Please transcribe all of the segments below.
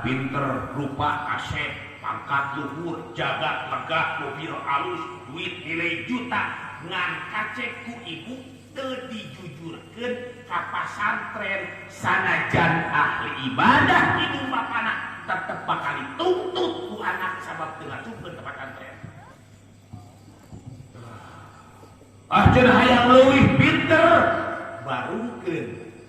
pinter, rupa kasep, pangkat luhur, jagat lega, mobil alus, duit nilai juta, ngan kacek ku ibu teu dijujurkeun ka pasantren sanajan ahli ibadah ibu bapana tetep bakal dituntut ku anak sabab teu ngasupkeun ka pasantren. Ah cenah hayang leuwih pinter barungkeun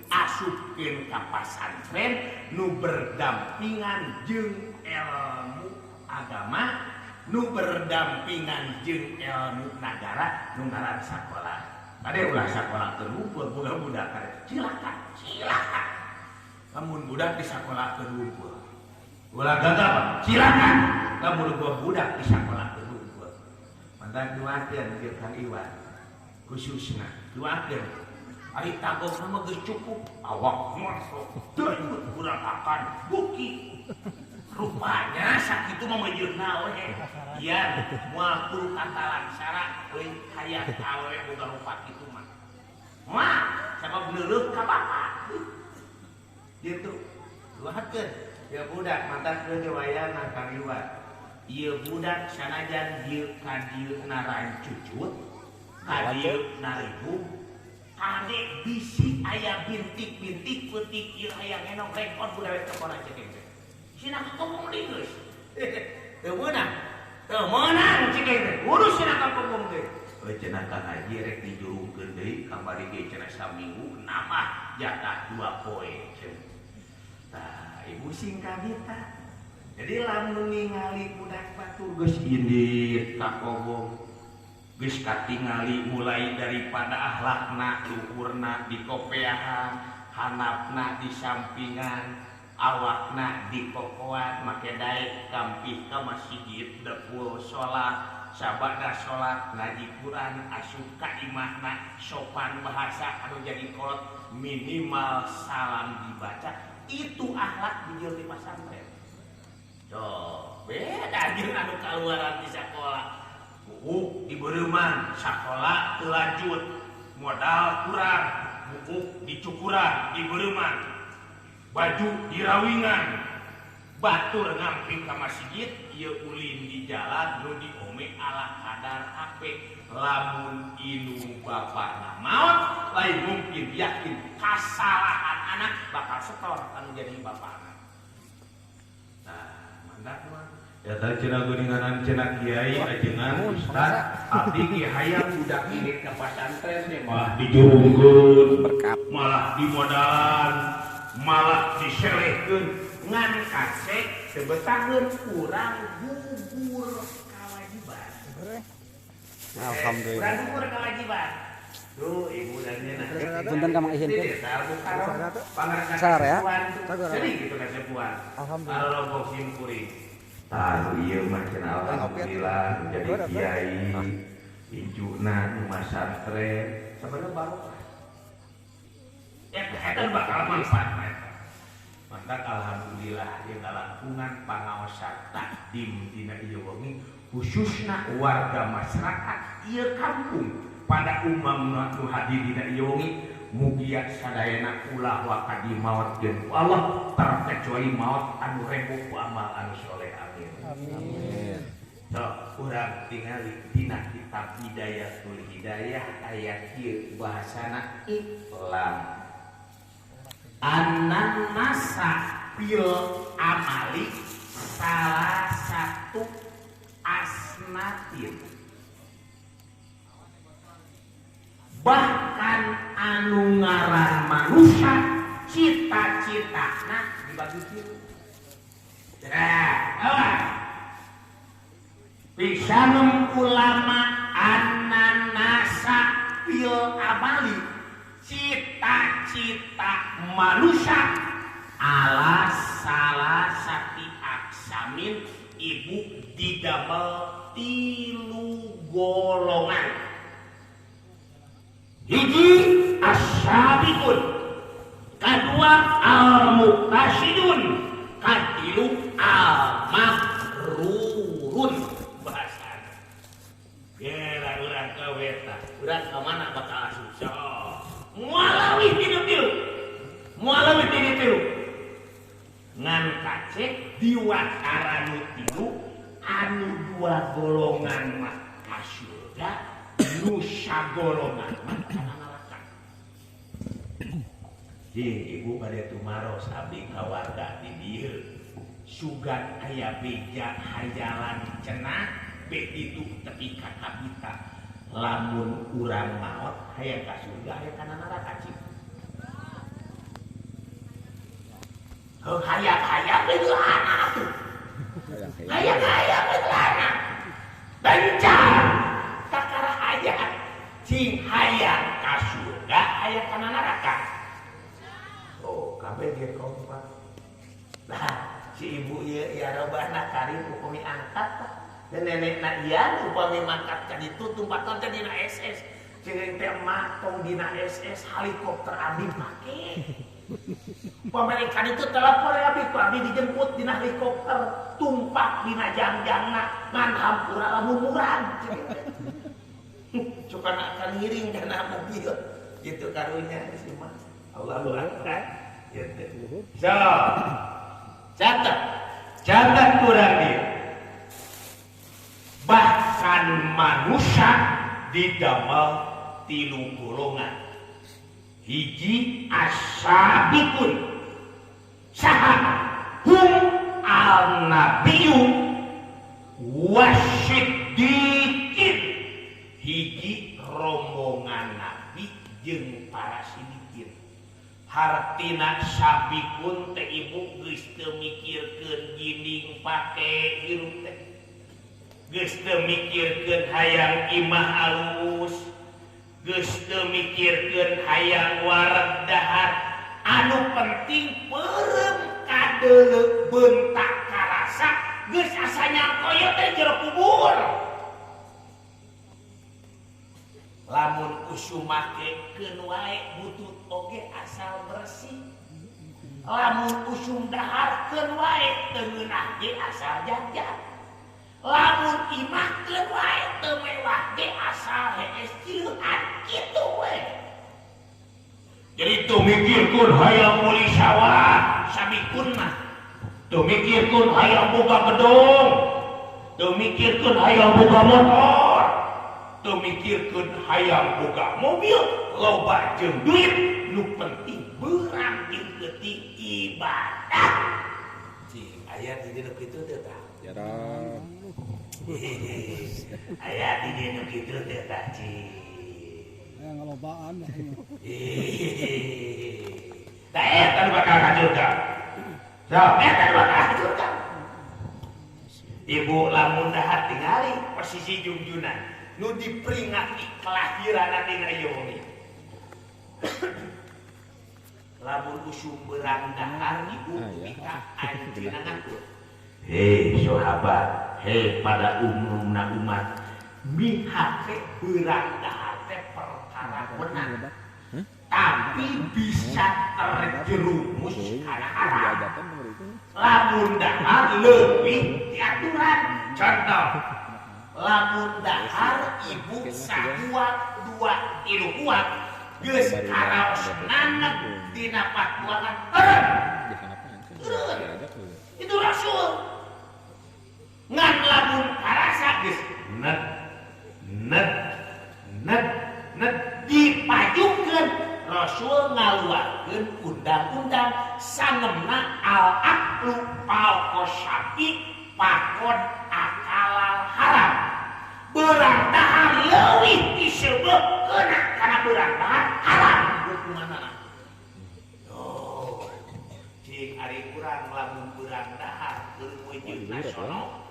asupkeun ka pasantren nu berdampingan jeung ilmu agama, nu berdampingan jeung ilmu nagara, nu ngaran sakola. Kade ulah sakola teu ngumpul boga budak kade cilaka, cilaka. Lamun budak di sakola teu ngumpul. Ulah gagap, cilaka. Lamun boga budak di sakola teu ngumpul. Mantan duakeun ieu Kang Iwan. Khususna duakeun. Ari tagogna mah geus cukup, awak masuk deuyut kurang buki. Rupanya sakitu mah meujeuhna we. Ieu moal turu katalan sara euy hayang awewe boga rupa kitu mah. Mah sabab neuleuh ka bapak. Gitu. Duakeun ieu budak mantak teu wayana Kang Iwan. Ieu budak sanajan dieu ka dieu narancucut, ka dieu naribug, kade bisi aya bintik-bintik peutik ieu hayang enong rekod budak sekolah cek teh. Sina kobong deui geus. Teu meunang. Teu meunang cek teh. Urus sina ka kobong deui. Euy cenah Kang Haji rek dijurungkeun deui kamari ge cenah saminggu nambah jatah 2 poe cenah. Tah ibu sing kabita. Jadi lamun ningali budak batur geus indit ka kobong. Geus katingali mulai daripada akhlakna, luhurna dikopeahan, hanapna disampingan, awakna dikokoan, make daek kampih ka masjid depul salat, sabada salat ngaji Quran, asup ka imahna, sopan bahasa anu jadi kolot, minimal salam dibaca, itu akhlak dijieun di pasantren. Tuh, beda jeung anu kaluaran di sakola. Buku dibeureman, sakola teu lanjut, modal kurang, buku dicukuran, dibeureman, baju dirawingan, batur ngamping ka masjid, ieu ulin di jalan nu diome ala kadar HP, lamun indung bapana maot, lain mungkin yakin kasalahan anak bakal setor anu jadi bapana. Nah, mandat mah. Eta cenah geuninganan cenah kiai ajengan ustaz abdi ge hayang budak ini ka pasantren teh malah dijurungkeun, malah dimodalan, malah diselehkeun ngan kasek teu betaheun kurang gugur kawajiban. Alhamdulillah. Kurang gugur kawajiban. Duh, ibu dan nyeuna. Punten ka Mang Ihin. Sar ya. Jadi gitu kasepuan. Alhamdulillah. Alompok simkuring. Tahu ieu mah cenah alhamdulillah jadi kiai injuna nu masantren sabenerna barokah. Ya eta bakal manfaat eta. Mantak alhamdulillah ieu ngalangkungan pangaosan takdim dina ieu wengi khususna warga masyarakat ieu kampung pada umamna nu hadir dina ieu wengi mugia sadayana ulah waka di maot jeung ku Allah terkecuali maot anu rebo ku amal anu soleh. Amin. Amin. So, urang tingali dina kitab Hidayatul Hidayah aya kieu bahasana iklam. Anan nasa fil amali salah satu asnatin. Bahkan anu ngaran manusia cita-citana dibagi tilu. Nah, apa? Pisanum ulama ananasa fil amali, cita-cita manusia ala salah sati aksamin ibu didamel tilu golongan. Hiji as-sabiqun, kadua al-muqtasidun, katilu al-makrurun. Bahasana gera urang ka weta, urang ka mana bakal asup so moal leuwih ti tilu, moal leuwih ti tilu. Ngan kaca ngacek diwatara nu tilu anu dua golongan mah ka surga nu sagolongan mah ka neraka. Jeung ibu bade tumaros abdi ka warga di dieu sugan aya beja hayalan cenah be itu tepi ka kabita lamun urang maot hayang ka surga hayang kana neraka cik. Heuh hayang-hayang we anak atuh. Hayang-hayang we anak. Bencar kakara hayang cing hayang ka surga hayang kana neraka. Oh, kabeh ge kompak. Nah, si ibu ieu ya robana karim upami angkat tah. Dan nenekna ian upami mangkat ka ditu tumpatan teh dina SS. Ceuring teh mah tong dina SS helikopter abdi pake. Upami ka ditu telepon abdi ku abdi dijemput dina helikopter tumpak dina jangjangna ngan hampura lamun murag. Cukana akan ngiring kana mobil. Gitu karunya si mah. Allahu akbar. Gitu. So, catat. Catat kurang dia. Bahkan manusia didamel tilu golongan. Hiji asabikun saha hum al-nabiyyu wasiddiqin. Hiji rombongan nabi jeung para sidikin. Hartina sabikun teh ibu geus teu mikirkeun ginding pake hirup teh. Geus teu mikirkeun hayang imah alus, geus teu mikirkeun hayang wareg dahar, anu penting peureum kadeuleu bentak karasa geus asa nyangkoyo teh jero kubur. Lamun usum makekeun wae butut oge asal bersih. Lamun usum daharkeun wae teu ngeunah ge asal jajan. Lamun imah keun wae teu mewah ge asal hees cileuhan kitu we. Jadi teu mikirkeun hayang meuli sawah sabikun mah. Teu mikirkeun hayang boga gedung. Teu mikirkeun hayang boga motor. Teu mikirkeun hayang boga mobil, loba jeung duit, nu penting beurang jeung keuting ibadah. Cing aya di dieu kitu teh tah. Jarang. Aya di dieu kitu teh tah cing. Aya ngalobaan. Tah eta nu bakal ka surga. Sok eta nu bakal ka surga. Ibu lamun dahar tingali posisi jungjunan nu diperingati kelahiran dina ieu wengi. Lamun usum beurang dahar ibu mika anjeunna ngatur. Hei sahabat, hei pada umumna umat, mihake beurang dahar teh perkara wenang. Tapi bisa terjerumus kana haram. Lamun dahar leuwih diaturan. Contoh, lamun dahar ibu sakuat dua tilu kuat geus karaos nanek dina patuangan eureun. Itu Rasul. Ngan lamun karasa geus net net net net dipajukeun Rasul ngaluarkeun undang-undang sangemna al-aqlu fauqasyafi pakon akalal haram. Beurang dahar leuwih disebut keuna kana beurang dahar haram hukumanana. Oh, cing ari urang lamun beurang dahar keur meujeuh nasional.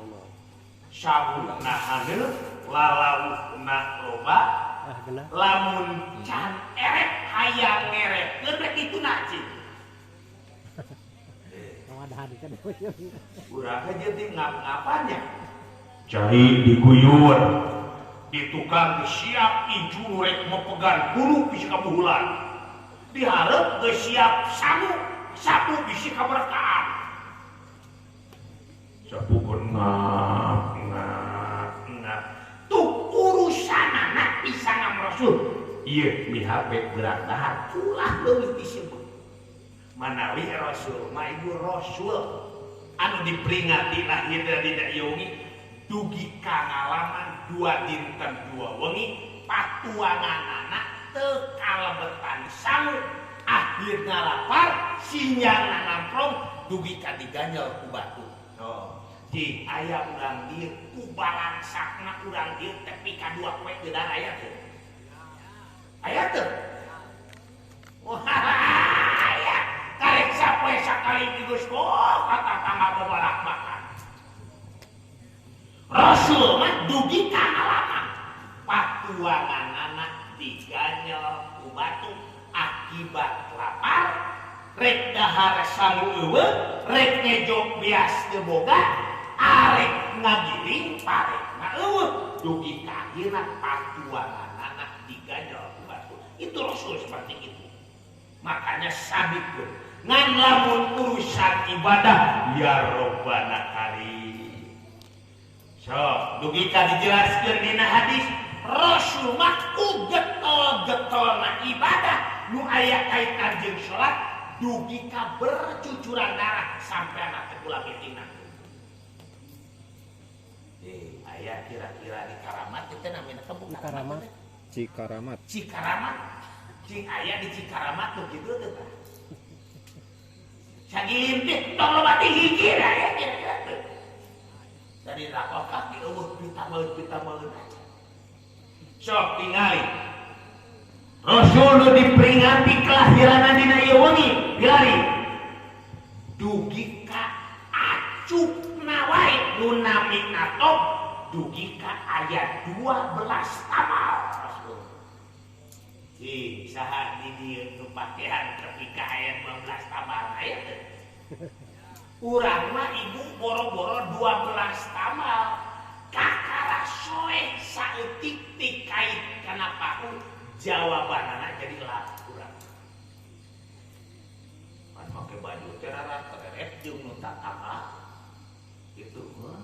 Sauna haneut, lalaukna loba, lamun can erek hayang ngerekkeun rek dituna cing. Urang aja di ngap-ngapannya. Cai diguyur, di tukang siap incu rek mepegan bulu bisi kabuhulan. Diharap geus siap samu, sapu bisi kaberkahan. Sapu ngap ngap ngap. Tuh urusan anak bisa ngam Rasul. Ieu mihape beurang dahar ulah leuwih disebut. Manawi Rasul mah ibu Rasul. Anu diperingati lahirna dina ieu wengi dugi ka ngalaman 2 dinten 2 wengi patuanganana teu kalebetan sangu akhirna lapar sinyalna ngamprong dugi ka diganjel ku batu. Oh, cing aya urang dieu ku balangsakna urang dieu tepi ka 2 poe teu aya teu? Aya teu? Wah, aya. Karek sapoe sakali geus oh kata tangga babalak makan. Rasul mah dugi ka ngalaman patuanganana diganjel ku batu akibat lapar rek dahar sangu eueuh rek ngejo bias teu boga arek ngagiring parekna eueuh dugi ka akhirna patuanganana diganjel ku batu. Itu Rasul seperti itu. Makanya sabit ngan lamun urusan ibadah ya Robbana karim. So, dugi ka dijelaskeun dina hadis Rasul mah ku getol-getolna ibadah nu aya kaitan jeung salat dugi ka bercucuran darah sampai anak teh kula mitingna. Aya kira-kira di Karamat teh namina teh bukan Karamat. Cikaramat. Cikaramat. Cing aya di Cikaramat tuh kitu teh tah. Sagilim teh tong loba teh hiji da ya kira-kira teh. Dari rakokah di eueuh pitameun aja. Sok tingali. Rasul nu diperingati kelahiranna dina ieu wengi pilari. Dugi ka acukna wae nu namina top dugi ka aya 12 tamal Rasul. Ih, saha di dieu nu pakean tepi ka aya 12 tamal aya teu? Urang mah ibu boro-boro 12 tamal. Kakara soeh saeutik tikait kana paku jawabanana jadi lah urang. Pan make baju teh rara tereret jeung nu tatangga. Gitu heuh.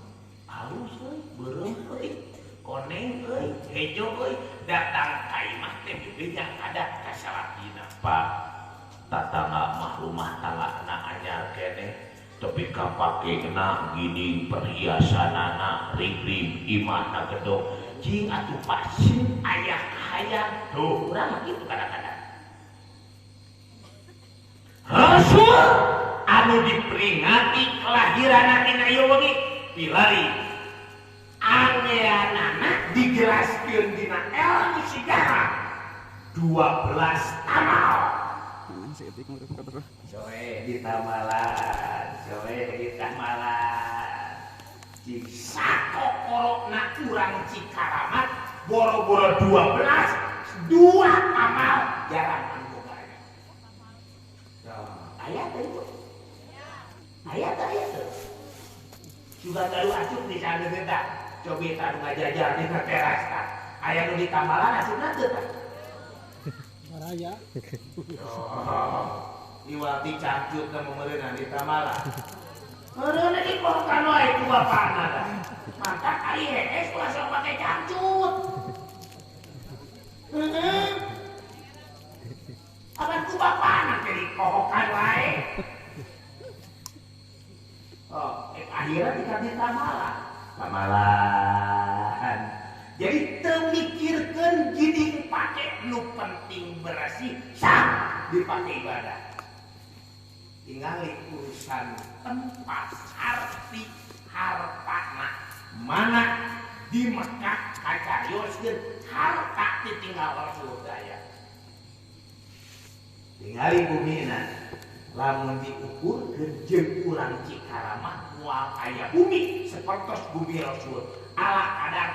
Halus euy, beureum euy, koneng euy, hejo euy, datang ka imah teh bebenya kada ka salakina. Pak, tatangga mah rumah tanggana anyar keneh. Tapi kapakena gini perhiasanana ring-ring imahna gedong cing atuh pasien ayah kahayang tuh urang mah kitu kadang-kadang. Rasul anu diperingati kelahiranna dina ieu wengi pilari angeanana dijelaskeun dina ilmu sejarah 12 tamal. Soe ditamalan, soe ditamalan. Cing sakokorokna urang Cikaramat boro-boro 12, 2 tamal jarang anu bogana. Aya teh ibu? Aya teh aya teh. Sugan baru asup di sana teh tah. Cobi tah nu ngajajar di teras tah. Aya nu ditamalan asupna teu tah. Baraya. Oh, iwati cangcut na meureunan ditamalan. Meureunna dipohokan wae ku bapana dah. Mantap ari hees ulah sok pake cangcut. Heeh. Apan ku bapana teh dipohokan wae. Oh, akhirnya dikasih tamalan. Tamalan. Jadi teu mikirkeun giding pake nu penting bersih sah dipake ibadah. Tingali urusan tempat arti hartana mana di Mekah kacarioskeun harta ditinggal Rasul daya. Tingali bumina lamun diukurkeun jeung urang Cikaramat moal aya bumi sapertos bumi Rasul ala kadar